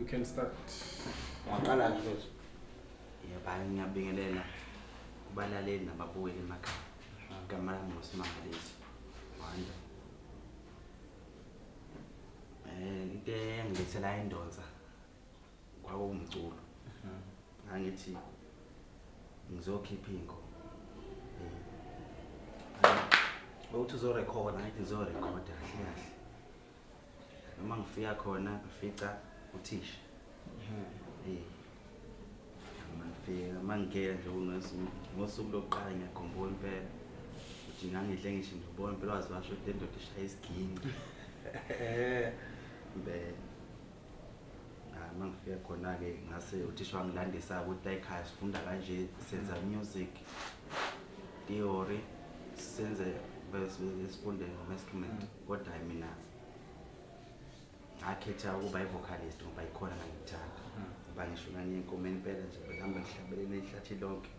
We can start. Ungaqala nje mfethu. Yebo, hhayi ngiyabingelela kubalaleli nababukeli emakhaya. Igama lami nguSimangaliso Wanda. Into engilethela indonsa kwakuwumculo. Ngangithi ngizokhipha iy'ngoma. Ukuthi uzorekhoda. Ngathi ngizorekhoda kahle kahle. Noma ngifika khona ngifica uthisha. Ngifika mangingena nje ngosuku lokuqala ngiyakhumbula impela ukuthi ngangidle ngisho ngibona impela waze washo ukuthi le ndoda ishaya isiginci. Impela. Uma ngifika khona-ke ngase uthisha wangilandisa ukuthi la ekhaya sifunda kanje, senza music theory, senze bese sifunde ngama-instrument. Kodwa hhayi mina ngakhetha ukuba i-vocalist ngoba yikhona ngangikuthanda. Ngoba ngisho ngangiye enkomeni impela nje bengihamba ngihlabelele ihlathi lonke.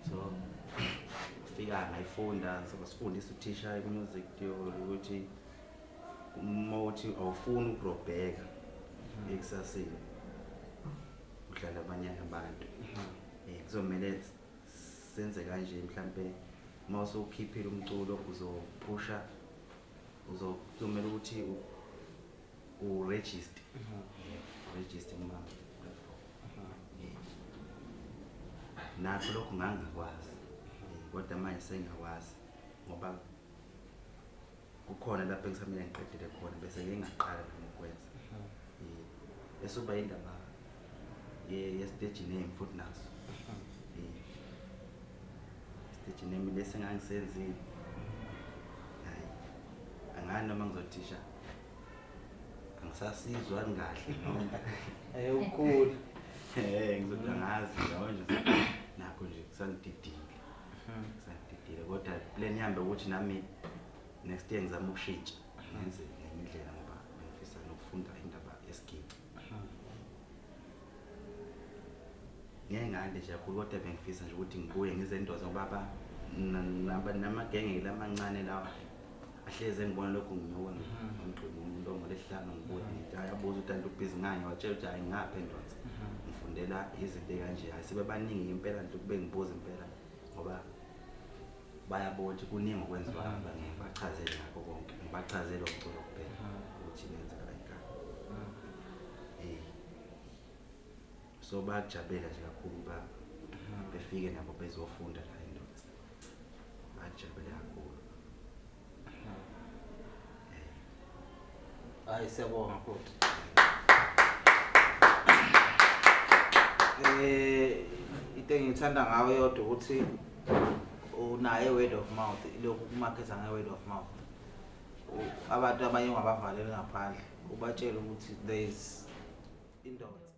So fika ngayifunda, so sifundisa uthisha i-music theory ukuthi uma uthi awufuni ukurobheka ekusaseni udlala abanye abantu. Kuzomele senze kanje mhlambe uma usukhiphile umculo uzophusha, kuzomele ukuthi u-register. Register kuma platform. Nakho lokho ngangingakwazi. Kodwa manje sengiyakwazi ngoba kukhona lapho engisamele ngiqedele khona bese ngingaqala nami ukwenza. Bese kuba indaba ye-stage name futhi naso. Stage name lesi engangisenzile. Hayi, angani noma ngizothisha angisasizwa kahle noma. Ukhulu. Ngizothi angazi yabo nje nakho nje kusangididile. Kusangididile kodwa plan yami ukuthi nami next year ngizama ukushintsha ngenze ngenye indlela ngoba ngifisa nokufunda indaba yesiginci. Ngeke ngande nje kakhulu kodwa bengifisa nje ukuthi ngibuye ngize endoze ngoba namagenge lamancane lawa ahleze ngibona lokhu nginyuka ngomgqibelo umlomo lesihlanu ngibuya ngithi ayabuza ukuthi anti ubhizi ngani, watshela ukuthi hayi ngapha endonsa ngifundela izinto kanje. Hayi sebebaningi impela nje ukube ngibuza impela ngoba bayabona ukuthi kuningi okwenziwayo, bangeke bachazele ngakho konke, ngibachazele umculo kuphela ukuthi ngenzeka kanjani. So bayakujabulela nje kakhulu ba befike nabo bezofunda la endonsa, bayakujabulela kakhulu. Hayi siyabonga futhi. Into engithanda ngawe yodwa ukuthi unaye word of mouth, lokhu kumaketha nge word of mouth. Abantu abanye ungabavaleli ngaphandle, ubatshele ukuthi there is indonsa.